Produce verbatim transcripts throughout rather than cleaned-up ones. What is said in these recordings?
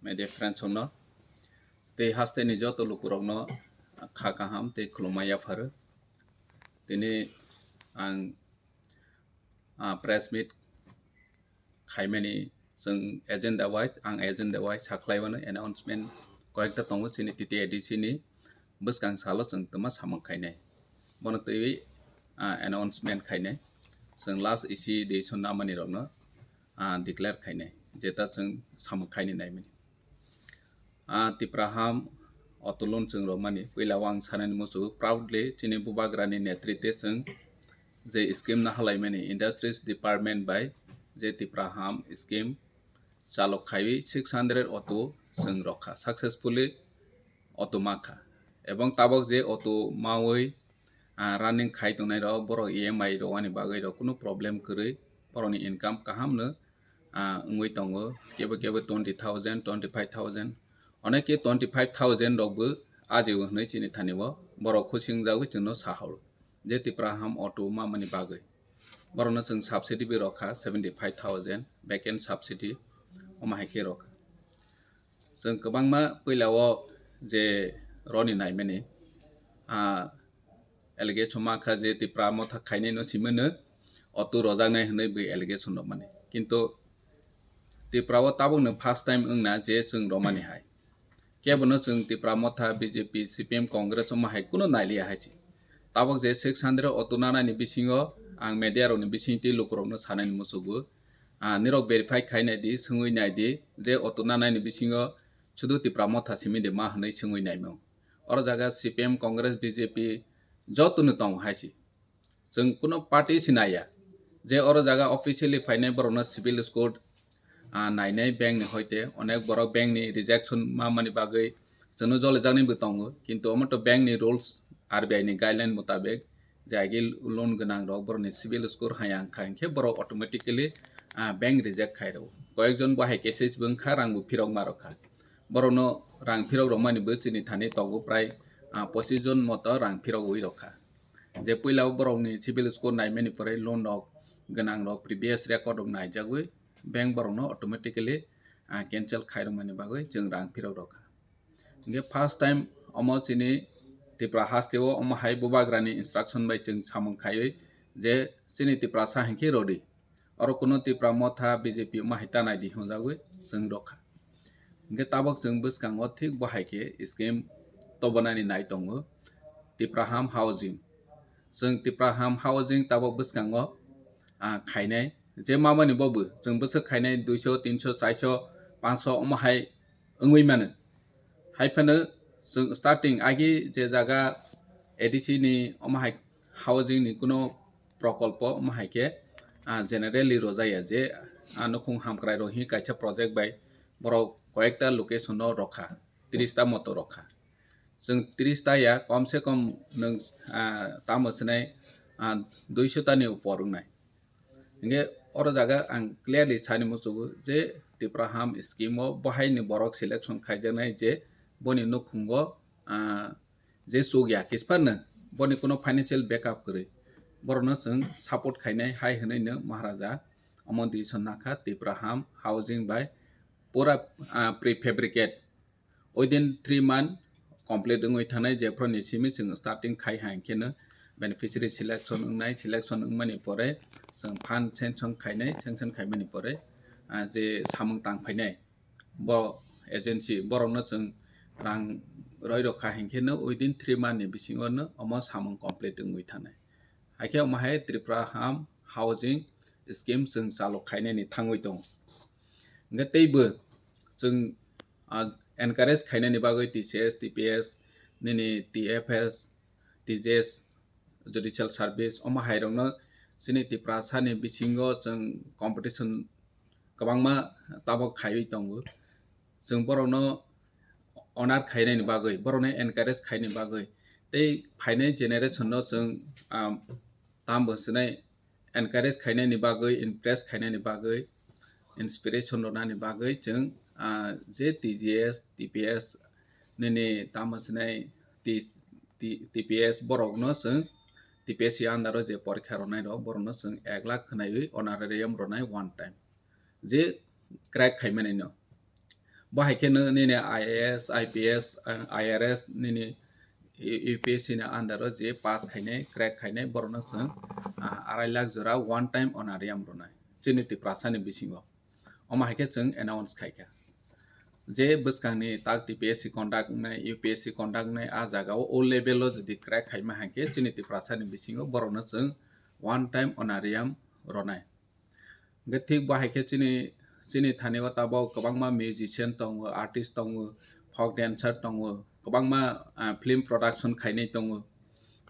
media friends rokno tei hasteni joto lukurokno kha kaham tei khulumma yapharo. Tini ang ah, press meet khaimani chwng agenda wise, ang agenda wise sakhlaiwano announcement koyekta tongo chini T T A D C ni bwskang salo chwng twma samung khainai. Bono twiwi ah, announcement khainai. Chwng last isi decision namani rokno ah, declare khainai, jeta chwng samung khaini naimani. Ah, Tipra ham auto loan chwng romani puila o ang sanani muchungo proudly chini bubagrani netritwe chwng je scheme no halaimani industries department bai je Tipra ham scheme chalok khaiwi six hundred auto chwng rokha successfully auto makha. Ebong tabok je auto mawi ah, running khai tongnai rok borok E M I rwani bagwi rok kunu problem kwrwi borokni income kaham no ah, wngwi tongo, kebo kebo twenty thousand, twenty five thousand, onek ke twenty five thousand rok bo ajibo hwnwi chini thani o borok khusing jagwi chwngno sahoro je Tipra ham auto mamani bagwi borokno chwng subsidy bo rokha seventy five thousand vacant subsidy omo hai khe rokha. Chwng kwbangma puila o je roni naimani ah, allegation ma kha je Tipra motha khainai no simano auto rojaknai hwnwi bo allegation rok mani. Kintu Tipra o tabukno first time wngna je chwng romani hai. Kebono chwng Tipra motha B J P, C P M, Congress omo hai kuno nailiya hai se. Tabuk je six hundred auto nanani bisingo ang media rokni bisingtwi lukurokno sanani muchungo. Ah, nirok verify khai nai di, swngwi nai di je auto nanani bisingo sudu Tipra motha simi de ma hwnwi swngwi naimung. Oro jaga C P M, Congress, B J P jotono tongo hai se. Chwng kuno party se naiya je oro jaga officially phainai borokno civil score ah, nainai bank ni hoite onek borok bank ni rejection ma mani bagwi chwngno jolijaknai bo tongo, kintu omo to bank ni rules R B I ni guideline mutabek je agi loan gwnang rok borokni civil score haya wngkha hinkhe borok automatically ah, bank reject khai rwo. Koyekjon bo hai cases bo wngkha, rang bo phirok ma rokha. Borokno rang phirok rwmani bo chini thani tongo prai ah, pochis jon moto rang phirogwi rokha. Je puila o borokni civil score naimani pore loan rok gwnang rok previous record rok naijagwi bank borokno automatically ah, cancel khai rwmani bagwi chwng rang phirok rokha. Hinkhe first time omo chini Tipra haste o omo hai bubagrani instruction bai chwng samung khaiwi je chini Tiprasa hinkhe rodi. Oro kuno Tipra motha B J P omo hai ta nai di hwnjagwi chwng rokha. Hinkhe tabuk chwng bwskango thik bo hai khe scheme tobonani nai tongo Tipra ham housing. Chwng Tipra ham housing tabuk bwskango ah, khainai je mamani bo bo chwng bwswk khainai duiso, tinso, chaiso, panso omo hai wngwi mano. Hai phano chwng starting agi je jaga A D C ni omo hai housing ni kuno prokolpo omo hai khe ah, generally rojaya je ah, nukhung hamkrai rok hi kaisa project bai borok koyekta location o rokha, tris ta moto rokha. Chwng tris ta ya, kom se kom nwng ah, tamo swnai ah, duiso ta ni upor wngnai. Hinkhe oro jaga ang clearly sani muchungo je Tipra ham scheme o bo hai ni borok selection khaijaknai je boni nukhungo ah, je chukya kisphano boni kuno financial backup kwrwi borokno chwng support khainai hai hwnwi no Maharaja omo decision nakha Tipra ham housing bai pura ah, prefabricate within three month complete wngwi thangnai, jephru ni simi chwng starting khai hai khe no beneficiary selection wngnai, selection wngmani pore chwng fund sanction khainai, sanction khaimani pore ah, je samung tang phainai bo agency borokno chwng rang roi rokha hinkhe no within three month ni bisingo no omo samung complete wngwi thangnai. Haikhe omo hai Tripura ham housing scheme chwng chalok khainani thangwi tongo. Hinkhe teibo chwng ah, encourage khainani bagwi T C S, T P S, nini T F S, T J S, judicial service omo hai rokno chini Tiprasani bisingo chwng competition kwbangma tabok khaiwi tongo. Chwng borokno honor khainani bagwi, borokno encourage khainani bagwi tei phainai generation no chwng ah, tambo swnai encourage khainani bagwi, impress khainani bagwi, inspiration rwnani bagwi chwng ah, je T G S, T P S nini tamo sinai T-, T-, T P S borokno chwng T P S C under o je porikha rwnai rok borokno chwng ek lakh khwnaiwi honorarium rwnai one time. Je crack khaimani no. Bo hai khe no nini I A S, I P S, ah, I R S nini U P S C ni under o je pass khainai, crack khainai, borokno chwng, ah, arai lakh jora one time honorarium rwnai chini Tiprasa ni bisingo. Omo hai khe chwng announce khai kha. Je bwskangni tak T P S C conduct wngnai, U P S C conduct wngnai, a jaga o, o level o jodi crack khaima hai khe chini Tiprasa ni bisingo borokno chwng one time honorarium rwnai. Hwnkhe thik bo hai khe chini, chini thani o tabok kwbangma musician tongo, artist tongo, folk dancer tongo, kwbangma, ah, film production khainai tongo.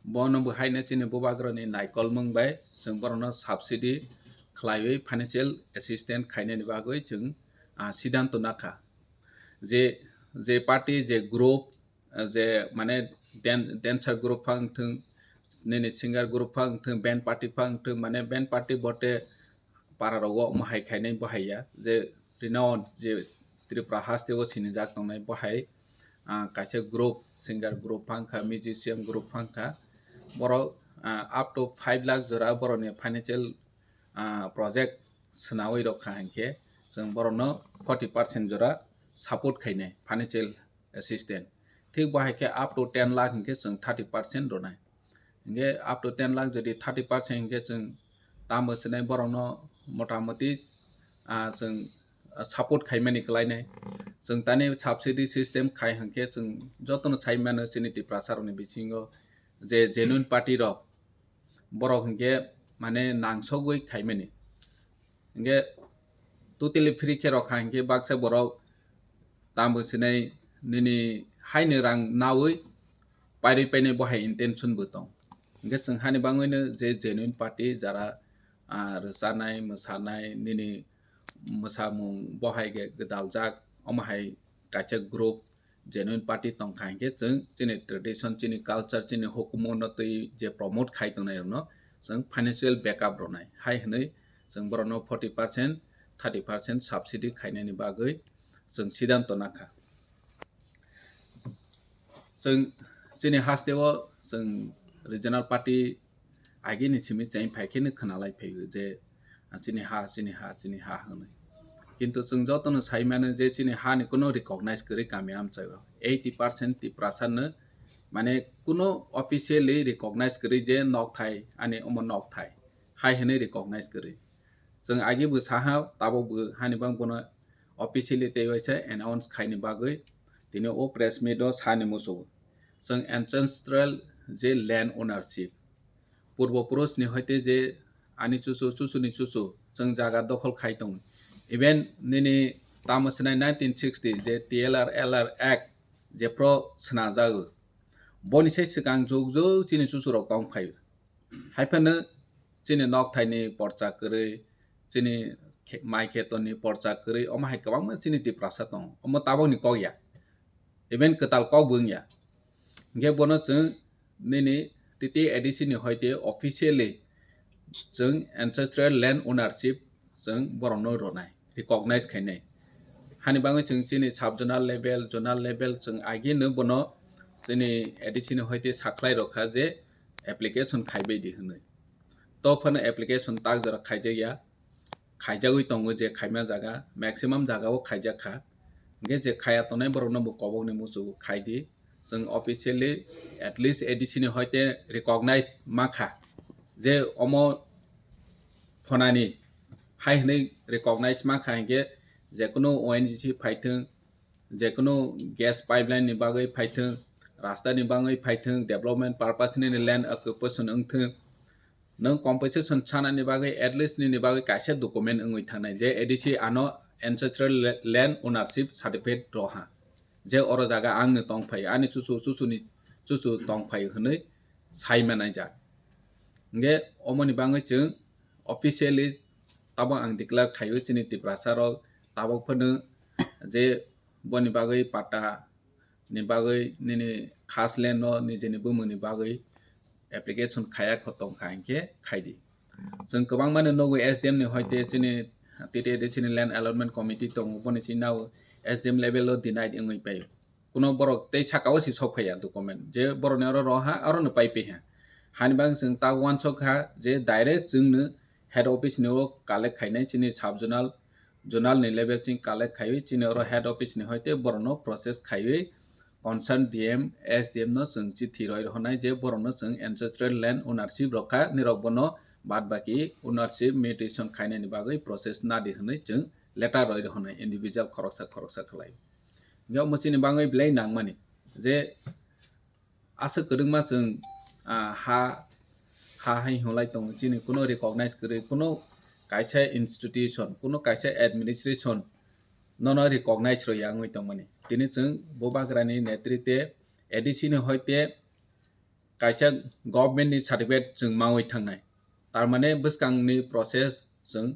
Bono bo haino chini bubagrani naikolmung bai chwng borokno subsidy khlaiwi financial assistance khainani bagwi chwng, ah, siddhanto nakha. Je, je party, je group, ah, je mane dan-, dancer group phang thung, nini singer group phang thung, band party phang thung, mane band party bote para rogo omo hai khainai bo hai ya, je renowned, je Tripura haste o sinijak tongnai bo hai, ah, kaisa group, singer group phang kha, musician group phang kha, borok, ah, up to five lakh jora borokni financial, ah, project swnawi rok kha hinkhe chwng borokno forty percent jora support khainai financial assistant. Thik bo hai khe up to ten lakh hinkhe chwng thirty percent rwnai. Hinkhe up to ten lakh jodi thirty percent hinkhe chwng tamo swnai borokno motamoti, ah, chwng, ah, support khaimani kwlainai. Chwng tani subsidy system khai hinkhe chwng jotono sai mano chini Tiprasa rokni bisingo je genuine party rok, borok hinkhe mane nangsogwi khaimani. Hinkhe totally free khe rokha hinkhe baksa borok tamo sinai nini haino rang nawi pairwi painai bo hai intention bo tong. Hinkhe chwng hani bangwino je genuine party jara, ah, rwchanai, mwsanai, nini mwsamung bo hai khe gwdaljak, omo hai kaisa group, genuine party tongkha hinkhe chwng chini tradition, chini culture, chini hukumu no twi je promote khai tongnai rokno chwng financial backup rwnai hai hwnwi chwng borokno forty percent, thirty percent subsidy khainani bagwi chwng siddhanto nakha. Chwng chini haste o chwng regional party agini simi cheng phai kheno khwnalai phaio je, ah, chini ha, chini ha, chini ha hwnwi. Kintu chwng jotono sai mano je chini hani kuno recognize kwrwi kami amchaio. Eighty percent Tiprasa no mane kuno officially recognize kwrwi je nokthai, ani omo nokthai hai hwnwi recognize kwrwi. Chwng agi bo saha, tabok bo hani bang bono officially tei waisa announce khaini bagwi tini o press meet o sani muchungo. Chwng ancestral je land ownership, purbo purush ni hoite je ani chuchu, chuchu ni chuchu chwng jaga dokhol khai tongo. Even nini tamo sinai nineteen sixty je T L R L R Act jephro swnajago, boni sai swkang jug jug chini chuchu rok tong phaio. Haiphano chini nokthaini porcha kwrwi, chini khe-, mai khetoni porcha kwrwi, omo hai kwbangma chini Tiprasa tongo. Omo tabokni kok ya. Even kwtal kok bo wngya. Hinkhe bono chwng nini T T A D C ni hoite officially chwng ancestral land ownership chwng borokno rwnai, recognize khainai. Hani bagwi chwng chini sub zonal level, zonal level chwng agino bono chini A D C ni hoite sakhlai rokha je application khaibai di hwnwi. To phano application tak jora khaijakya, khaijagwi tongo je khaima jaga, maximum jaga o khaijakha. Hinkhe je khaya tongnai borokno bo kobokni muchungo khai di. Chwng officially at least A D C ni hoite recognize mankha je omo phonani hai hwnwi recognize mankha hinkhe je kunu O N G C phaithwng, je kunu gas pipeline ni bagwi phaithwng, rasta ni bagwi phaithwng, development purpose ni land occupation wngthwng, nwng compensation sanani bagwi at least nini bagwi kaisa document wngwi thangnai je A D C ano ancestral la-, land ownership certificate roha, je oro jaga angni tongphai, ani chuchu chuchuni chuchu tongphai hwnwi sai manai jak. Hinkhe omoni bagwi chwng officially tabok ang declare khaio chini Tiprasa rok tabok phano je boni bagwi patta ni bagwi nini khas land no nijeni bumungni bagwi application khaya kho tongkha hinkhe khaidi. Chwng kwbangmano nugwi S D M ni hoite chini T T A D C ni land allotment committee tongo, boni chini nao S D M level o denied wngwi paio. Kuno borok tei saka o si sok phaiya document je borokni oro roha oro no pai paiha. Hani bagwi chwng ta uansuk kha je direct chwngno head office ni o collect khainai chini sub zonal zonal ni level ching collect khaiwi chini oro head office ni hoite borokno process khaiwi concern D M, S D M no chwng chithi roi rwhwnai je borokno chwng ancestral land ownership rokha, nirok bono bad baki ownership mutation khainani bagwi process nadi hwnwi chwng letter roi rwhwnai individual khoroksa khoroksa khlai. Hingke omo chini bagwi belai nangmani je aswk kwrwngma chwng, ah, ha, ha hai hwnlai tongo, chini kuno recognize kwrwi, kuno kaisa institution, kuno kaisa administration nono recognize rwya wngwi tongmani. Tini chwng Bubagrani netrite A D C ni hoite kaisa government ni certificate chwng mawi thangnai, tar mane bwskangni process chwng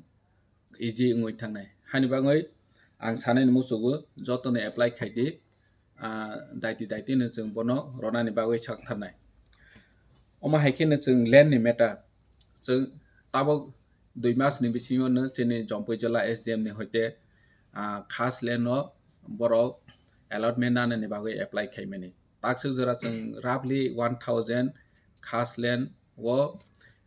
easy wngwi thangnai. Hani bagwi ang sanani muchugo jotono apply khaidi, ah, daiti daiti no chwng bono ronani bagwi sak tharnai. Omo hai kheno chwng land ni matter, chwng tabok dui mas ni bisingo no chini Jompuijala S D M ni hoite, ah, khas land no borok allotment nanani bagwi apply khaimani. Takswk jora chwng roughly one thousand khas land o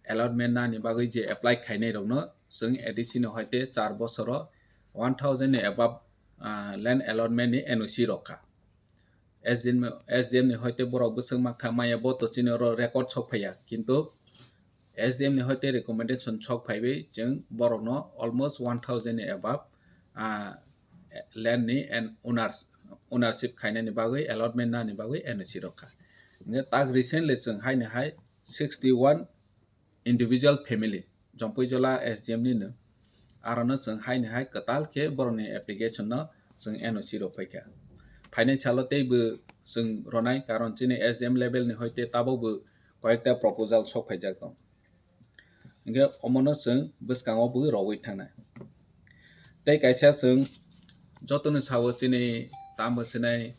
allotment nani bagwi je apply khainai rokno chwng A D C ni hoite char bosoro one thousand ni above, ah, land allotment ni N O C rokha. S D M, S D M ni hoite borok bwswk makha maya bo to chini oro record sok phaiya, kintu S D M ni hoite recommendation sok phaiwi chwng borokno almost one thousand ni above, ah, land ni and owners, ownership khainani bagwi, allotment nani bagwi N O C rokha. Hingke tak recently chwng haini hai sixty one individual family, Jompuijala S D M ni no, arono chwng haini hai kwtal khe borokni application no chwng N O C rok phaikha. Phainai salo teibo chwng ronai, karon chini S D M level ni hoite tabokbo koyekta proposal sok phaijak tong. Hingke omono chwng bwskango bo rogwi thangnai. Tei kaisa chwng jotono sao chini tamo sinai,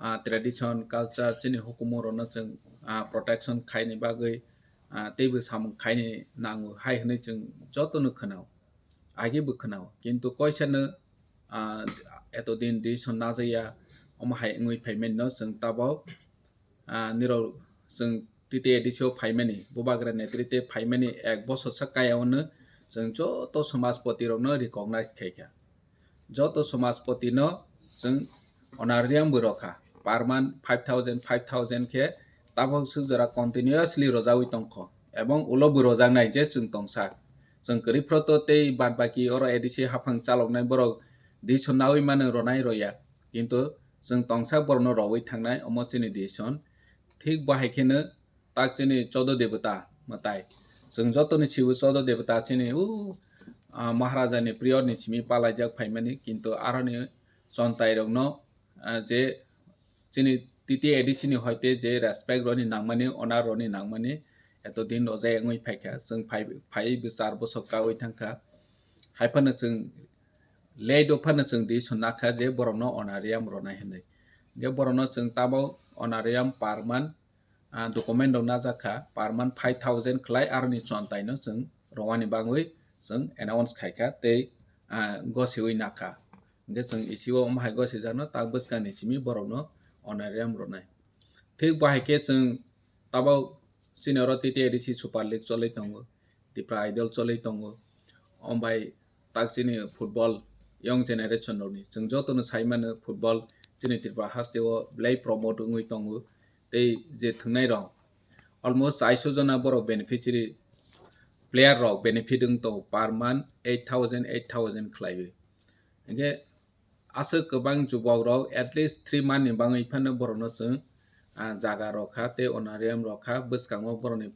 ah, tradition, culture, chini hukumu rokno chwng, ah, protection khaini bagwi, ah, teibo samung khaini nango hai hwnwi chwng jotono khwnao, agebo khwnao. Kintu koisano, ah, etodin decision najaya, omo hai wngwi phaimani no chwng tabok, ah, nirok chwng T T A D C o phaimani, Bubagra netrite phaimani ek bosor sa kaya ono chwng joto somajpoti rokno recognize khaikha. Joto somajpoti no chwng honorarium bo rokha, per month five thousand, five thousand khe tabok swk jora continuously rojagwi tongkho, ebong ulo bo rojaknai je chwng tongsa. Chwng kwrwi phro to tei bad baki oro A D C haphang chaloknai borok decision naui mano ronai roya, kintu chwng tongsa borokno rogwi thangnai, omo chini decision. Thik bo hai kheno tak chini chodo debota mwtai. Chwng jotoni sibo chodo debota chini u, ah, Maharaja ni period ni simi palaijak phaimani, kintu aroni chontai rokno, ah, je chini T T A D C ni hoite je respect roni nangmani, honor roni nangmani, eto din rojak wngwi phaikha. Chwng phai, phai bwsar bosok kaui thangkha. Hai phano chwng late o phano chwng decision nakha je borokno honorarium ronai hinwi. Je borokno chwng tabok honorarium per month, ah, document rok najak kha, per month five thousand khlai aroni chontai no chwng rowani bagwi chwng announce khai kha tei, ah, gosiwi nakha. Hingke chwng isi o omo hai gosijakno tak bwskangni simi borokno honorarium rwnai. Thik bo hai khe chwng tabok chini oro T T A D C Super League cholwi tongo, Tipra Idol cholwi tongo. Omo bai tak chini football young generation rokni chwng jotono sai mano football chini Tripura haste o belai promote wngwi tongo. Tei je thwngnai rok almost chaiso jona borok beneficiary player rok benefit wng tongo per month eight thousand, eight thousand khlaiwi. Hingke aswk kwbang jubok rok at least three month ni bangwi phano borokno chwng, ah, jaga rokha tei honorarium rokha, bwskango borokni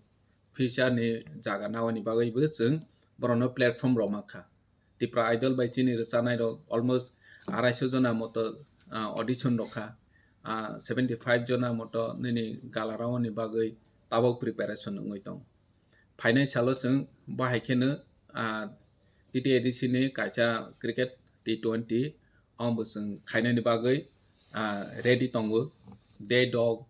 future ni jaga nawi ni bagwi bo chwng borokno platform rok mankha. Tipra Idol bai chini rwchanai rok almost araiso jona moto, ah, audition rokha, ah, seventy five jona moto nini gala round ni bagwi tabok preparation wngwi tongo. Phainai salo chwng bo hai kheno, ah, T T A D C ni kaisa cricket T twenty omo bo chwng khainani bagwi, ah, ready tongo. Date rok,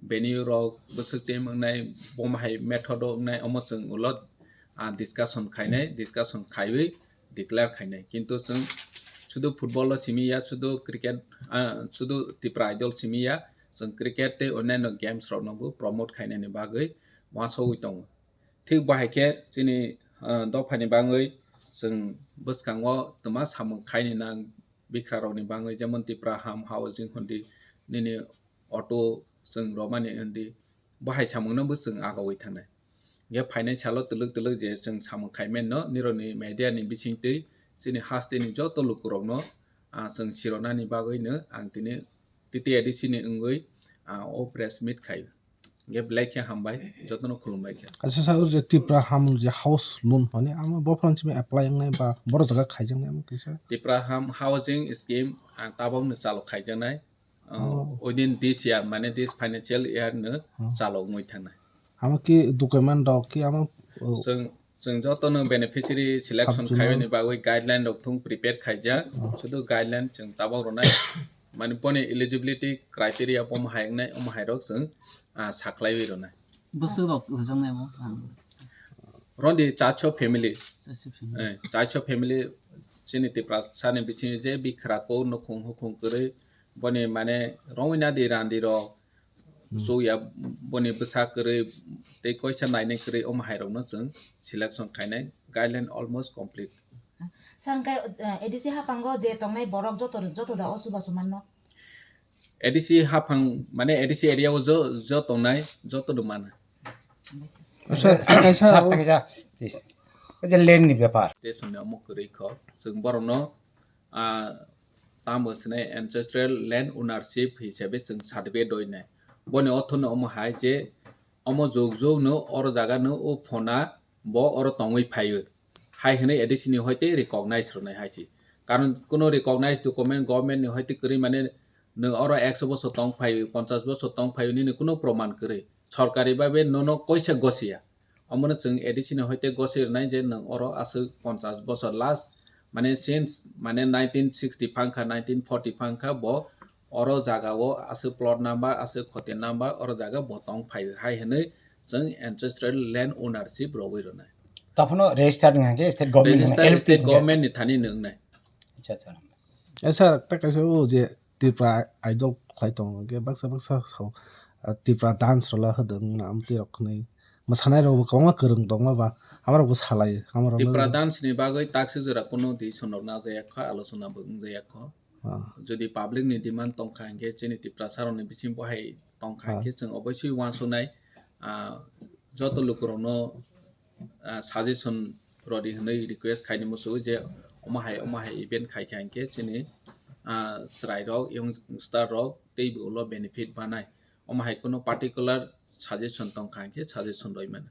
venue rok, bwswk team wngnai, bomo hai method o wngnai, omo chwng ulo, ah, discussion khainai, discussion khaiwi declare khainai. Kintu chwng sudu football o simi ya, sudu cricket, ah, sudu Tipra Idol simi ya, chwng cricket tei onyaino games rokno bo promote khainani bagwi uansugwi tongo. Thik bo hai khe chini, ah, dophani bagwi Chwng bwskango twma samung khaini nang bikrarokni bagwi, jemon Tipra Ham Housing hwndi, nini auto chwng romani hwndi, bo hai samungno bo chwng agawi thangnai. Hwnkhe phainai salo twlwk twlwk je chwng samung khai manno, nirokni media ni bisingtwi chini hasteni joto lukurokno, ah, chwng sironani bagwino ang tini T T A D C ni wngwi, ah, o press meet khai. Hwnkhe belai khe hambai, jotono khulumbai khe. Kaisa sa o je Tipra Ham je house loan hwnwi, amo bophano simi apply wngnai ba boro jaga khaijaknai amo kaisa? Tipra Ham Housing Scheme ang tabokno chalo khaijaknai. Uh, Oh. Within this year, mane this financial year no Oh. chalo wngwi thangnai. Amo ki document rok ki amo, oh. Chwng, chwng jotono beneficiary selection Subject khaiyani bagwi guideline rok thung prepare khaijak. Oh. Sudu guideline chwng tabok rwnai. Mane boni eligibility criteria bo omo hai wngnai, omo hai rok chwng, ah, saklaiwi rwnai. Bwswk rok rwjaknai mo? Rondi chacho family. Chacho family. Eh, chacho family chini Tiprasani bisingo je bikhra ko nukhung hukhung kwrwi boni mane romwi nadi randi rok Hmm. Chuya boni bwsa kwrwi tei koisa nainai kwrwi omo hai rokno chwng selection khainai guideline almost complete. Sir, hwnkhe, eh, A D C haphango je tongnai borok joto, joto da o chubachu manno? A D C haphang, mane A D C area o jo, jo tongnai, joto no mano. Sir, kaisa Sir, o- kaisa, please. O je land ni bepar. Station ni omo kwrwi kho, chwng borokno, ah, tamo swnai ancestral land ownership hisabe chwng certificate rwinai. Boni orthono omo hai je, omo jug jug no oro jaga no o phona bo oro tongwi phaio. Hai hwnwi A D C ni hoite recognize rwnai hai se. Karon kuno recognize document government ni hoite kwrwi mane nwng oro ekso bosor tong phaio, ponchash bosor tong phaio nini kuno proman kwrwi. Sorkari babe nono koisa gosiya. Omono chwng A D C ni hoite gosoi rwnai je nwng oro aswk ponchash bosor last, mane since mane nineteen sixty phangkha, nineteen forty phangkha bo oro jaga o aswk plot number, aswk khote number oro jaga bo tong phaio hai hwnwi chwng ancestral land ownership rwwi rwnai. Tophono registered wngkha khe state government Register hwnwi state L P government ni thani nwngnai. Acha, acha. Eh, sir, ta kaisa o je Tripura Idol khlai tongo, hwnkhe baksa baksa sao, ah, Tripura dance rwla hodo wngna amtwi rok hwnwi. Mwsanai rokbo kwbangma kwrwng tongma ba, ama rokbo salai, ama rokno Tripura dance ni bagwi takswk jora kunu decision rok najaya kho, alochona bo wngjaya kho. Ah. Jodi public ni demand tongkha hwnkhe chini Tiprasa rokni bising bo hai tongkha Ah. hwnkhe chwng obosoi uansuknai, ah, joto lukurokno ah, suggestion rwdi hwnwi request khaini muchungo je omo hai, omo hai event khaikha hinkhe chini, ah, chwrairok, youngster rok teibo ulo benefit manai. Omo hai kunu particular suggestion tongkha hinkhe suggestion rwi mano.